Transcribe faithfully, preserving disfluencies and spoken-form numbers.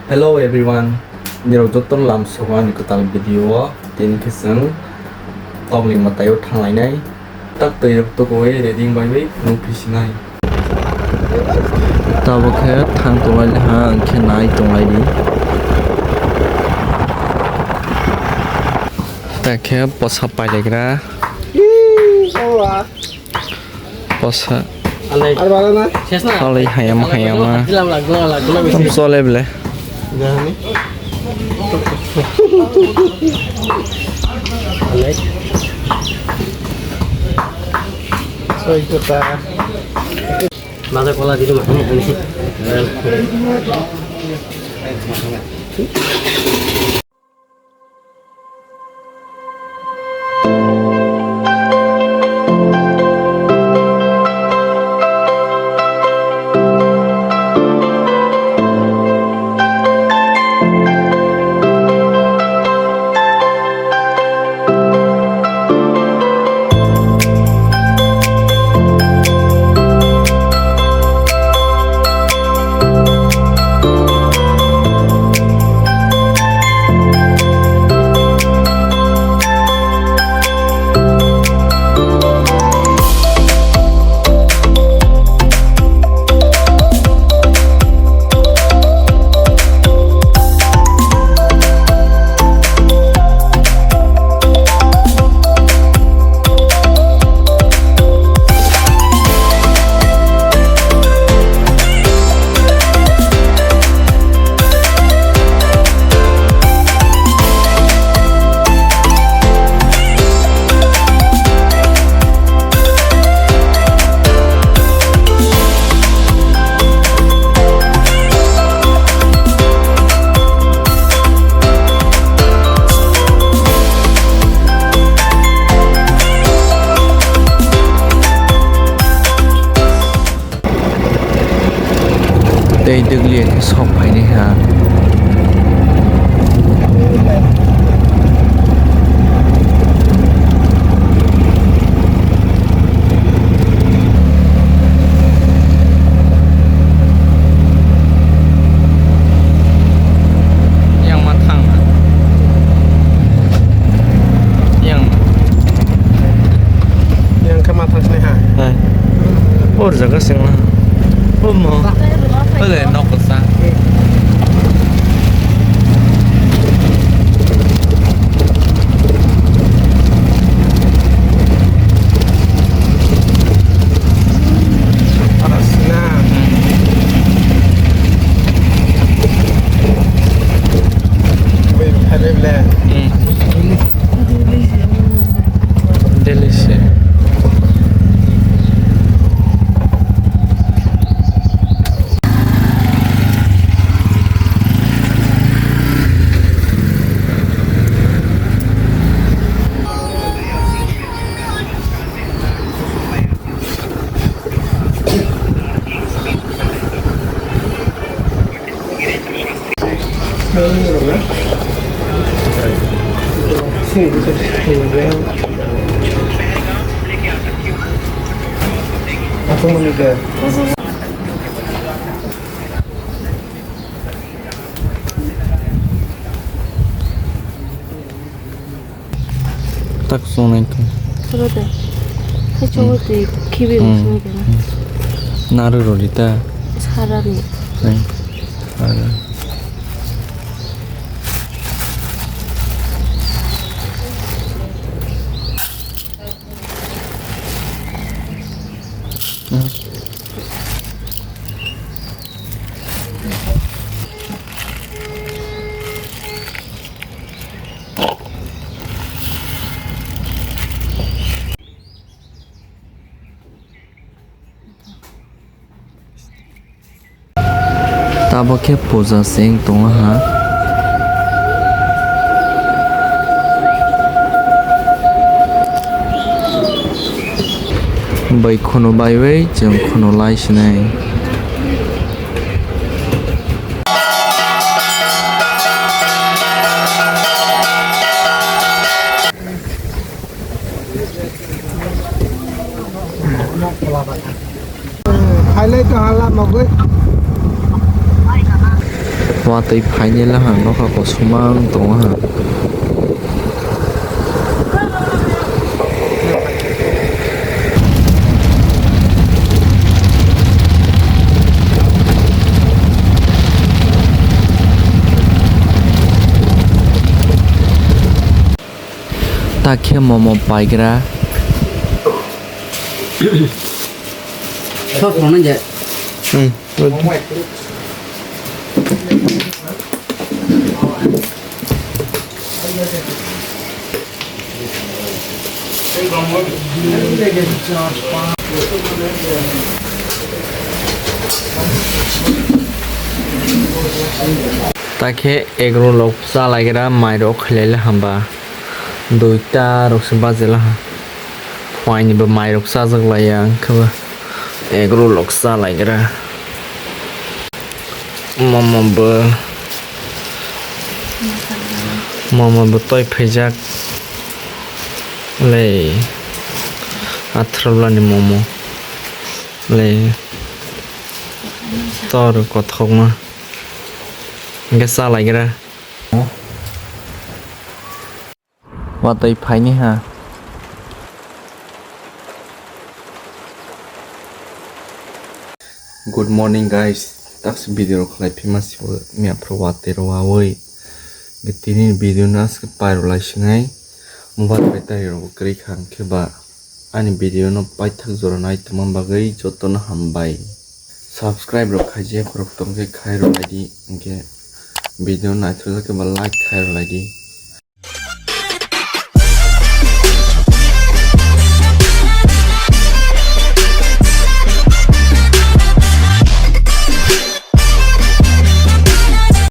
Hello everyone, nirok joto lam sogo ani kwtal video o. Tini khe chwng tokni mwtai o thanglainai. Tak twi rok tukuwi ready wngbai bai phunuk phisinai. Tabuk khe thang tonglai ha, hwnkhe nai tonglai di. Tak khe posa pailaigra. Posa. Alai. Alai hayam hayama. Tam chole ble. Alai. Soi kota. Mada kola dito mah. Tei dwglia khe sok phainai ha. Yang ma thang na. Yang. Yang khe ma thang sinai ha. Hai. Por jaga sing na. Omo. Ole nok sa. Delicious. Tak sonai khe. Soro de. Khe chobo twi khibi sonai khe. Naru rori ta. Sarani. Nai. Sarani. Tabok khe puja se wng tongo ha. Bai khunu baiwi chwng khunu lai sinai. Khailai tong hala mogwi. Watwi phainai le ha nokha kosom mang tongo ha. Ta khe momo paigra. Sos rwna je. Hmm. Ta khe egg roll rok cha laigra, mai rok khailai le hamba. Duita rok se bajela ha. Phuaini bo mai rok chajak laiya, hwnkhe bo egg roll rok cha laigra. Momo bo, momo bo toi phaijak. Le athrola ni momo. Le tor kothokma. Hwnkhe cha laigra. Watwi phaini ha. Good morning guys, taksi video rok khlai phima sibo miya phuru watwi rw awi. Tini video no aske pairo lai sinai mobile battery rok kwrwi kha, hwnkhe ba ani video no paithak jora nai tongma bagwi jotono hambai. Subscribe rok khaijak rok tongkhe khai rw lai di, hwnkhe video naithok khe ba like khai rw lai di.